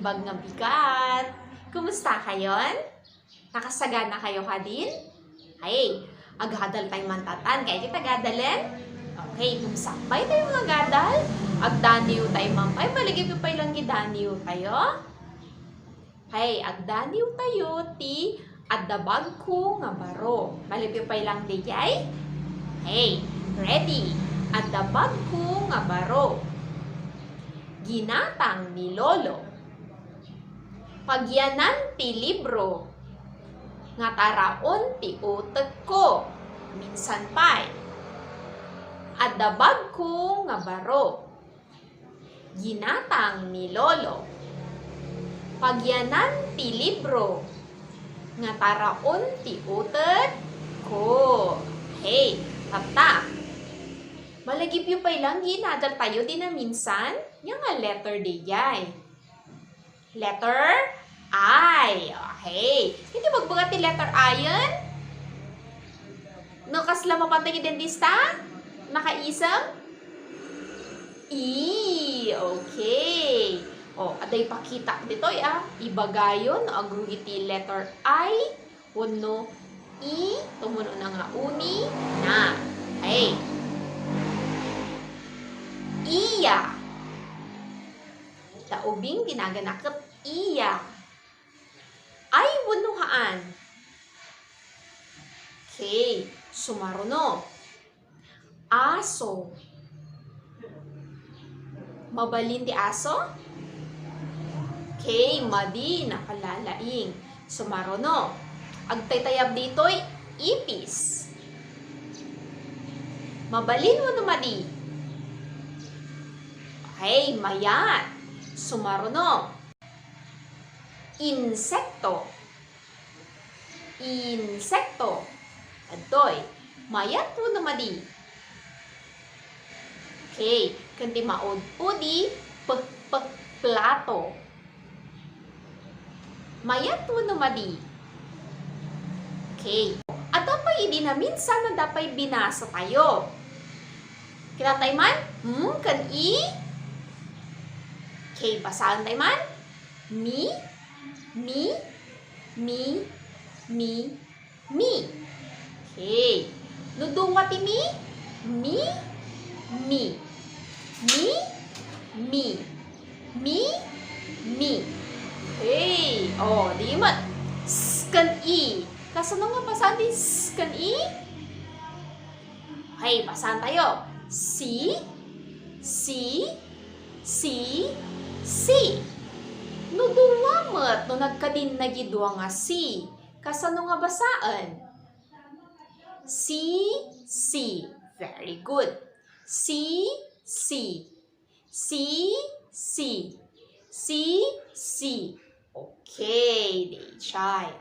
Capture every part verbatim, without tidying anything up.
Bag nga bigat. Kumusta kayon? Nakasagana kayo kadin? Ay, agadal tayo man tatan. Kaya kita agadalen? Okay, kung sakbay tayo mga agadal, agdaniw tayo man pay. Malagip pay lang gidaniw tayo. Ay, agdaniw tayo ti adda bagko nga baro. Malipyo pay lang dayjay? Hey, ready. Adda bagko nga baro. Ginatang ni Lolo. Pagyanan ti libro. Nga taraon ti utekko. Minsan pay. Adda bagko nga baro. Ginatang ni Lolo. Pagyanan ti libro nga taraon ti utek ko. Hey, tatta. Malagipyo pay lang ginadal tayo di naminsan? Nya nga letter dayjay. Letter I. Okay. Iti bagbaga ti letter I-en? No kasla mapan ti dentista? Nakaisem? E. Okay. O, adda ipakitak ditoy, a. Ibagayo no agrugi ti letter I wenno E, tumuno na nga uni, na. Okay. Iya. Ta ubing ti nagana ket iya. Ay wenno haan? Okay, sumaruno. Aso. Mabalin ti aso? Okay, madi, nakalalaing. Sumaruno. Agtaytayab ditoy, ipis. Mabalin wenno madi? Okay, mayat. Sumaruno. Insekto. Insekto. Adtoy, mayat wenno madi? Okay, ken ti maud-udi, p-, p-, plato. Mayat wenno madi? Okay. Adda pay idi naminsan, adda pay binasa tayo. Kita tayo man? Hmm, ken i? Okay, basaen tayo man? Mi, mi, mi, mi, mi. Okay. No dua ti mi, mi, mi. Mi, mi. Mi, mi. Okay. O, di met. S ken i. Kasano nga basaen ti s ken i? Okay, basaen tayo. Si, si, si, si. No dua met, no nagkadin dagiti dua nga si, kasano nga basaen? Si, si. Very good. Si, si. Si, si. Si, si. Okay, dayjay.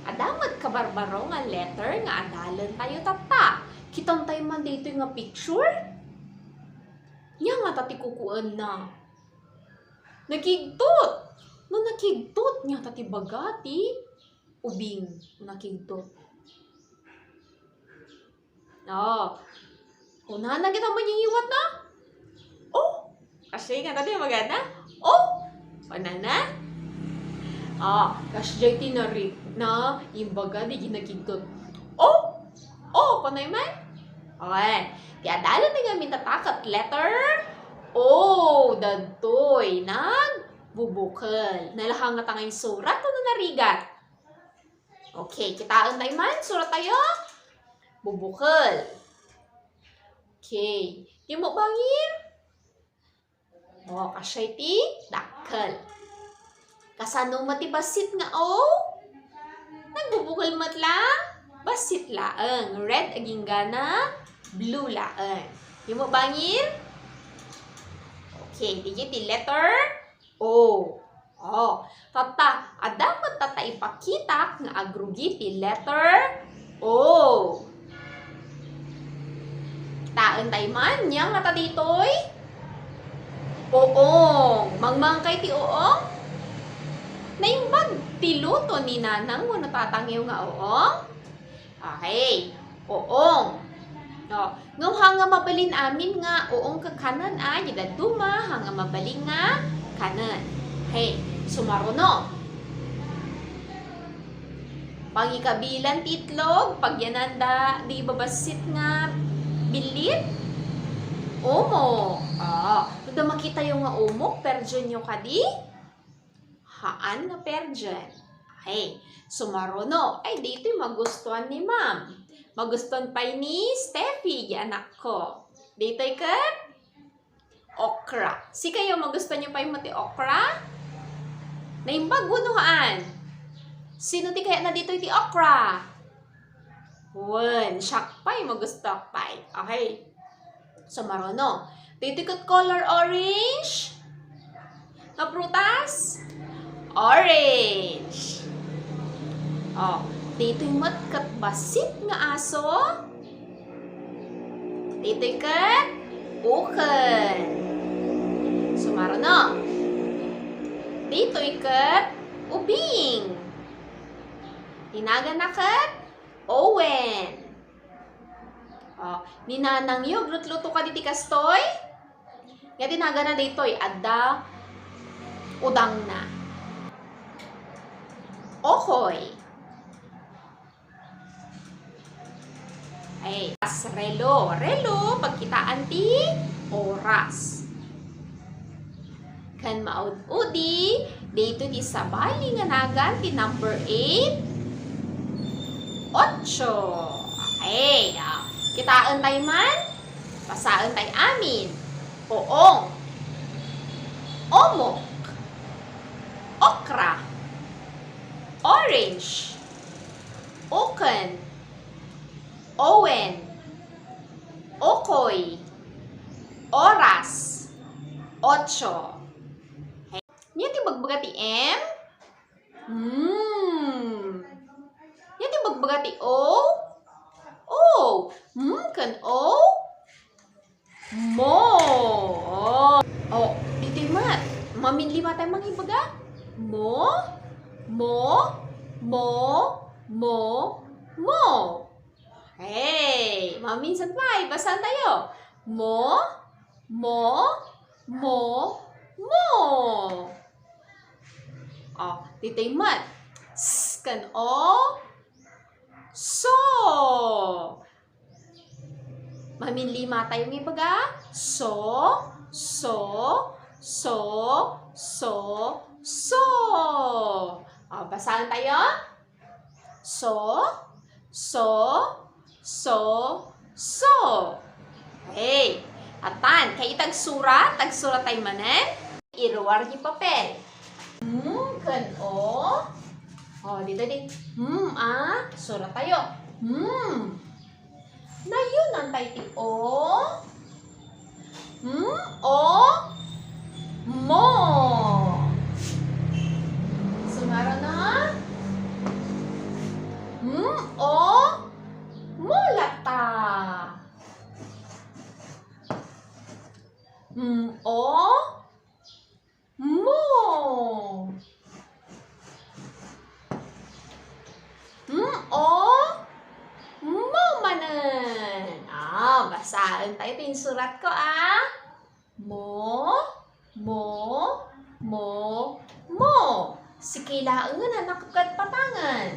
Adda met kabarbaro nga letter nga adalen tayo tatta. Kitan tayo man daytoy nga picture. Nia ngata ti kukuenna. Nakigtot. No nakigtot, nia ngata ti baga ti ubing. Nakigtot. O. Kunana kita maningiwat na? O. Kasdiay ngata ti magana? O. Kunana? A, kasdiay ti nari-, na, imbaga, di ginagigtot. O. O, kunay man? Okay. Ti adalen ti ngamin tatta ket letter O. Dadtoy, nagbubukel. Nalahang ngata nga insurat wenno narigat? Okay, kitaen tayo man. Surat tayo. Bubukel. Okay. Ti mo bangir? O, kasdiay ti dakkel. Kasano met ti bassit nga O? Nagbubukel met la? Bassit laeng. Red agingga na blue laeng. Ti mo bangir? Okay, dayjay ti letter O. O. Tatta, adda met tatta ipakitak nga agrugi ti letter O. Kitaen tayo man, nia ngata ditoy? Uong. Mangmangkay ti uong? Naimbag ti luto ni nanang wenno tatangyo nga uong? Okay. Uong. O, ngem haan nga mabalin amin nga uong ket kanen, a, diay dadduma, haan nga mabalin nga kanen. Okay. Sumaruno. Pangikabilan ti itlog, pagyananda di babassit nga billit. Umok. Ah, da makitayo nga umok, perdienyo kadi? Haan nga perdian. Ay, sumaruno. Ay, ditoy magustuhan ni ma'am. Magustuhan pay ni Steffi, di anakko. Ditoy ket okra. Sikayo, magustuhan niyo pay met ti okra? Naimbag wenno haan? Sino ti kayatna ditoy ti okra? Wen, siak pay, magustuak pay. Okay. Sumaruno. Ditoy ket color orange. Nga prutas? Orange. Oh, ditoy met ket bassit nga aso. Ditoy ket ukon. Sumaruno. Ditoy ket ubing. Ti nagana ket Owen. Oh, ni nanangyo, agluto kadi ti kastoy? Nga ti nagana ditoy, adda udangna. Okoy. Ay, as relo. Relo, pagkitaan ti oras. Ken maud-udi, dito ti sabali nga nagan ti number eight, ocho. Okay, ah, kitaen tayo man. Basaen tayo amin. Uong. Umok. Okra. Orange. Ukon. Owen. Ukoy. Oras. Ocho. Ania ti ibagbaga ti M? Mm. Ania ti ibagbaga ti O? O. Mm, ken O? Mo. Oh. Oh, ditoy met. Maminlima tayo mangibaga. Mo, mo, mo, mo, mo. Hey, maminsan pa, ibasa tayo. Mo, mo, mo, mo. Oh, ditoy met. S ken O. So. Maminlima tayo nga ibaga. So, so, so, so, so. O, basaen tayo. So, so, so, so. Okay. Atan, kay itagsurat, tagsurat tayo manen. Iruar ti papel. M ken O. O, dito di. M, a. Surat tayo. M. Nayonan tayo ti O. M, O, mo. Sumaro na. M, O, mo latta. M, O, mo. M, O, mo manen. Ah, basaen tayo ti insurat ko, a. Mo, mo, mo, mo. Sika laengen a napatpatangen.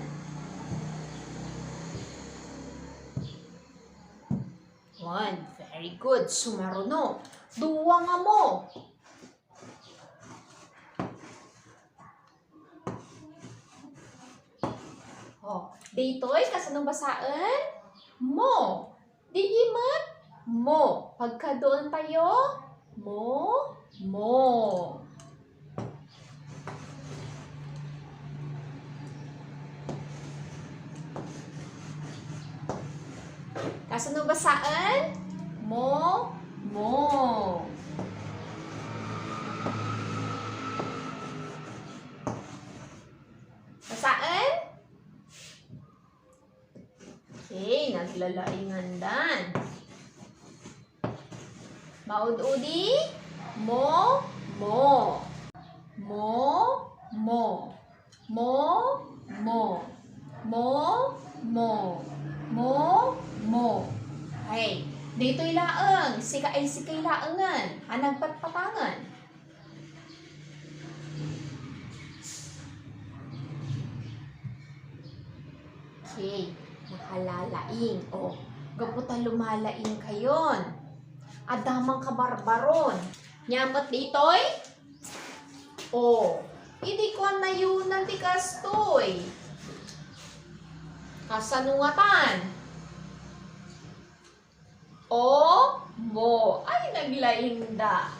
One, very good. Sumaruno. Dua nga mo. O, daytoy, kasano basaen? Mo. Daytoy met, mo. Pagkaduan tayo, mo, mo. Kasano basaen? Mo, mo. Basaen? Okay, naglalaingandan. Maud-udi, mo, mo. Mo, mo. Mo, mo. Mo, mo. Mo, mo. Ay, ditoy laeng. Sika ay sikay laengen a nagpatpatangen. Okay, nakalalaing. O, gapu ta lumalaing kayon. Adda man kabarbaron. Nia met ditoy? O, idi kuan nayonan ti kastoy. Kasano ngatan? O, mo. Ay, naglaingda.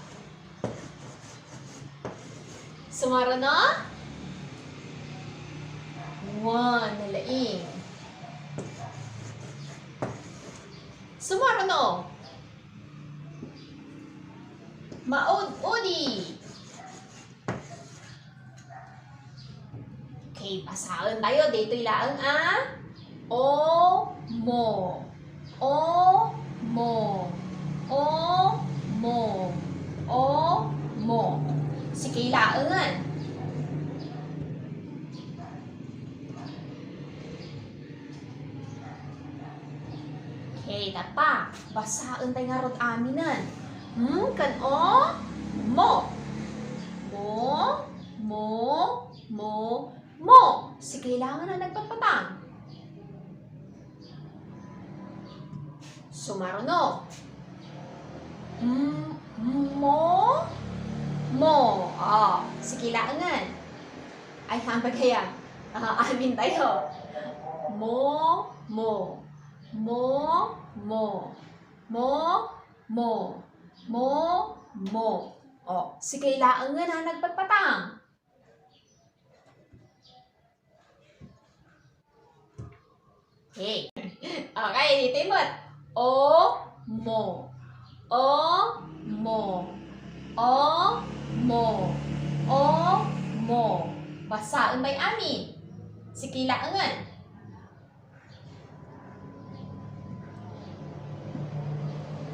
Sumaruno? Wan, nalaing. Sumaruno? Maud-udi. Okay, basaentayo. Ditoy laeng a. O, mo. O, mo. O, mo. O, mo. Sika laengen. Okay, tatta. Basaentayo ngarud aminen. Hmm, ken o, mo. Mo, mo, mo, mo. Sika laengen a nagpatpatang. Sumaruno. M-, mo, mo. O, sika laengen. Ay, hambag aya. Ah, amintayo. Mo, mo. Mo, mo. Mo, mo. Mo, mo. O, sika laengen a nagpatpatang. Okay. Okay, ditoy met. O, mo. O, mo. O, mo. O, mo. Basaen bay amin. Sika laengen.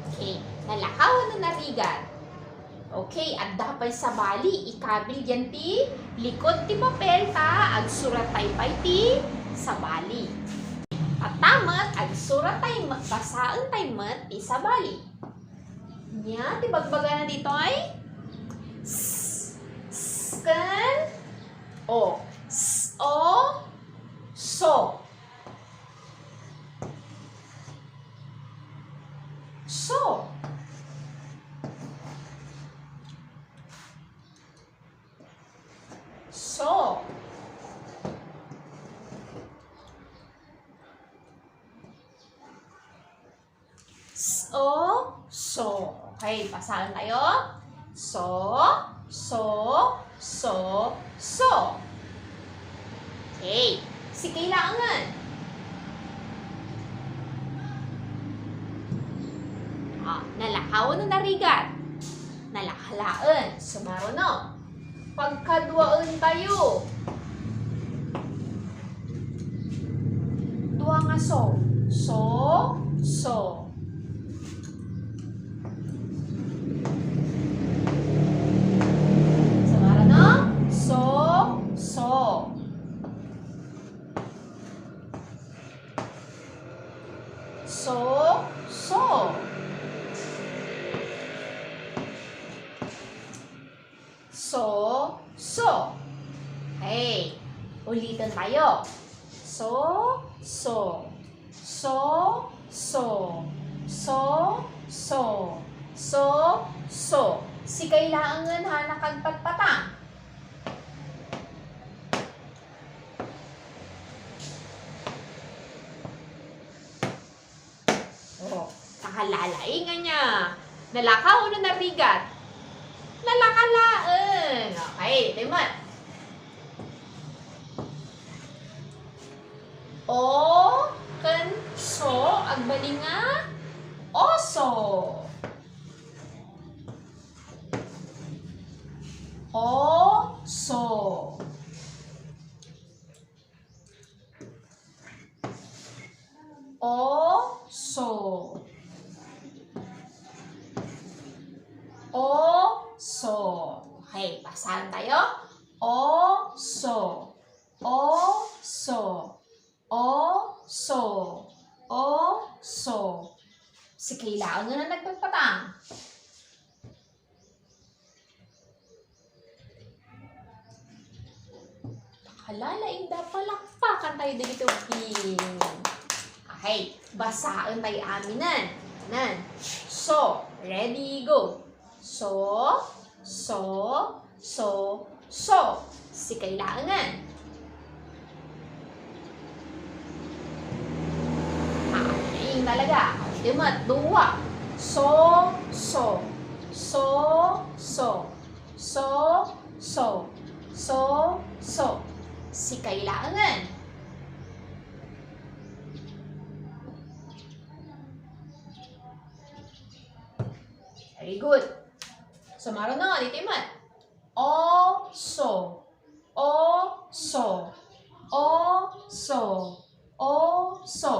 Okay, nalakaw wenno narigat? Okay, adda pay sabali, ikabil diay ti likod ti papel ta agsurattay pay ti sabali. Tatta met, agsurattay met, basaentay met ti sabali. Nia ti bagbagana ditoy? S, s, ken o. S, o, so. So. So. So, so. Okay, basaentayo. So, so, so, so. Okay. Sika laengen. Ah, nalakaw wenno narigat? Nalakaw laeng. Sumaruno. Pagkaduaentayo. Dua nga so. So, so. Sumaruno? So, so. So, so. So, so. Okay. Uliten tayo. So, so. So, so. So, so. So, so. Sika laengen a nakagpatpatang. Oh, nakalalaing ania. Nalakaw wenno narigat? Nalakaw laeng. Okay, ditoy met. O ken so, agbalin nga oso. Oso. Oso. Oso. Okay, basaentayo. Oso. Oso. Oso. Oso. Sika laengen a nagpatpatang. Nakalalaing da, palakpak. Kantayo dagiti ubbing. Okay, basaentayo aminen. Nan. So, ready, go. So, so, so, so. Sikay laengen. Ah, ayun talaga. Iti met, dua. So, so. So, so. So, so. So, so. Sikay laengen. Very good. Sumaruno, ditoy met. Oso. Oso. Oso. Oso.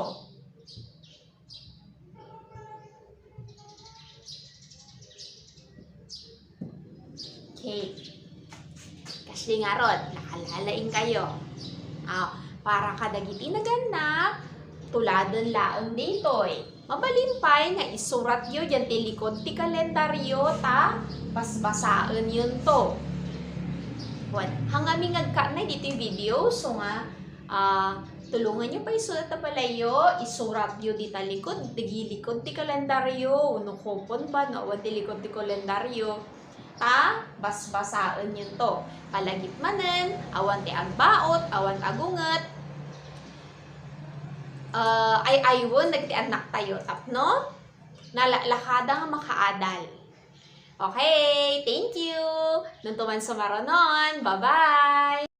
Okay. Kasdi ngarud, nakalaing kayo. Ah, para kadagiti nagannak, tuladen laeng ditoy. Mabalin pay nga isuratyo diay ti likod ti kalendaryo ta basbasaenyonto. Wen, hangami nga agkatnay ditoy video, so nga, ah, tulonganyo pay isurat ta balayyo, isuratyo dita likod, dagiti likod ti kalendaryo, wenno coupon ba, no, awan ti likod ti kalendaryo. Ta basbasaenyonto. Palagip manen, awan ti agbaut, awan ti agunget. Ah, ay-aywen dagiti annaktayo tapno nalaklakada nga makaadal. Okay, thank you. Nunto man sumarunon. Bye-bye.